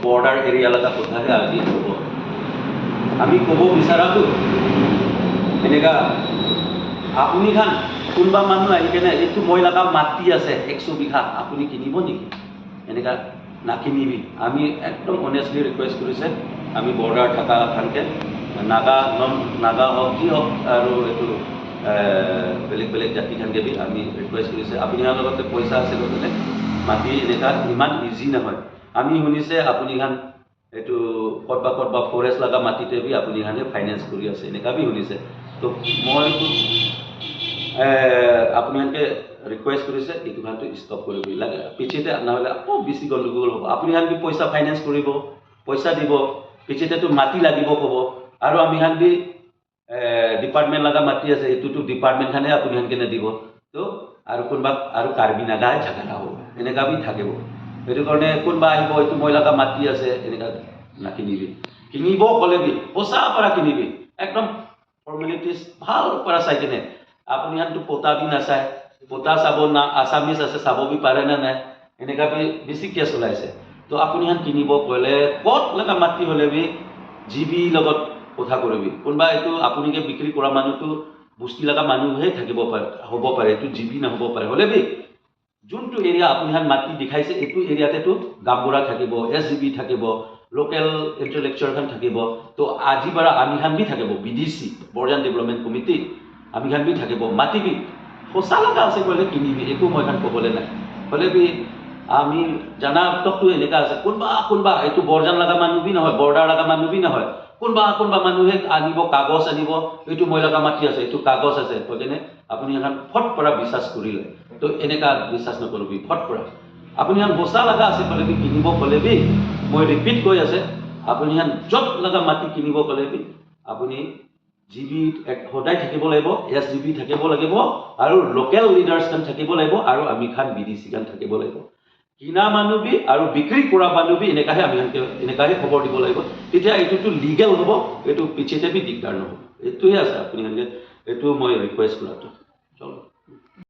Border area লগা কথাহে আজি ক'ব। আমি ক'ব বিচৰাটো এনেকা, আপুনি খান কোনোবা মানুহ আহি কেনে এইটো মই লগা মাটি আছে 100 বিঘা, আপুনি কিনিব নেকি, এনেকা নাকিনিবি। আমি একদম অনেষ্টলি ৰিকুৱেষ্ট কৰিছে আমি বৰ্ডাৰ থকা খানকে, নাগা, নন নাগা হওক, যি হওক, আৰু এইটো বেলেগ বেলেগ জাতি খানকে বি আমি ৰিকুৱেষ্ট কৰিছে, আপোনাৰ লগতে পইচা আছে গতিকে মাটি এনেকা ইমান ইজি নহয়। আমি শুনিছে আপুনি খান এইটো ক'তবা ক'তবা ফৰেষ্ট লগা মাটিতে বি আপুনি খানে ফাইনেন্স কৰি আছে, এনেকা বি শুনিছে। তো মইতো আপোনালোকে ৰিকুৱেষ্ট কৰিছে, এইটো খানটো ষ্টপ কৰিব লাগে পিছতে, নহ'লে আকৌ বেছি গণ্ডগোল হ'ব। আপুনি খান বি পইচা ফাইনেন্স কৰিব, পইচা দিব, পিছতেতো মাটি লাগিব ক'ব, আৰু আমি খান বি ডিপাৰ্টমেণ্ট লগা মাটি আছে, এইটোতো ডিপাৰ্টমেণ্ট খানে আপুনি খানকে নিদিব। তো আৰু কোনোবা আৰু কাৰ্বি নাগাই ঝাগৰা হ'ব, এনেকা বি থাকিব। সেইটো কাৰণে কোনোবা আহিব, এইটো মই লগা মাটি আছে, এনেকা নাকিনিবি। কিনিব ক'লে বি সঁচা পৰা কিনিবি, একদম ফৰ্মেলিটিজ ভাল পৰা চাই কিনে। আপুনি খানতো পতা বি নাচায়, পতা চাব না, আছামিজ আছে, চাব বি পাৰে নে নাই, এনেকা বি বেছি কেছ ওলাইছে। তো আপুনি খান কিনিব ক'লে ক'ত লগা মাটি হ'লে বি জি বি লগত কথা কৰিবি। কোনোবা এইটো আপুনিকে বিক্ৰী কৰা মানুহটো বস্তি লগা মানুহে থাকিব পাৰে, হ'ব পাৰে, এইটো জি বি নহ'ব পাৰে। হ'লে বি যোনটো এৰিয়া আপুনি খান মাটি দেখাইছে, এইটো এৰিয়াতেতো গামবুঢ়া থাকিব, এছ জি বি থাকিব, লোকেল ইণ্টেলেকচুৱেল খান থাকিব। তো আজি পৰা আমি খান বি থাকিব, বিডিচি, বৰজান ডেভেলপমেণ্ট কমিটি, আমি খান বি থাকিব। মাতিবি, সঁচা লগা আছে ক'লে কিনিবি, একো মই খান ক'বলৈ নাই। হ'লে বি আমি জানা তকটো এনেকা আছে, কোনোবা কোনোবা এইটো বৰজান লগা মানুহ বি নহয়, বৰ্ডাৰ লগা মানুহ বি নহয়, কোনোবা কোনোবা মানুহে আনিব, কাগজ আনিব, এইটো মই লগা মাটি আছে, এইটো কাগজ আছে কৈ কেনে আপুনি এখন ফট পৰা বিশ্বাস কৰি লয়। তো এনেকা বিশ্বাস নকৰিবি ফট পৰা। আপুনি এখন সঁচা লগা আছে ক'লে বি কিনিব ক'লে বি, মই ৰিপিট কৈ আছে, আপুনি এখন য'ত লগা মাটি কিনিব ক'লে বি আপুনি জি বি সদায় থাকিব লাগিব, এছ জি বি থাকিব লাগিব, আৰু লোকেল লিডাৰ্ছ খান থাকিব লাগিব, আৰু আমি খান বি ডি চি খান থাকিব লাগিব। কিনা মানুহ বি আৰু বিক্ৰী কৰা মানুহ বি এনেকাহে আমি এনেকাহে খবৰ দিব লাগিব। তেতিয়া এইটোতো লিগেল হ'ব, এইটো পিছতে বি দিগদাৰ নহ'ব। এইটোহে আছে আপুনি সেনেকৈ, এইটো মই ৰিকুৱেষ্ট কৰাটো।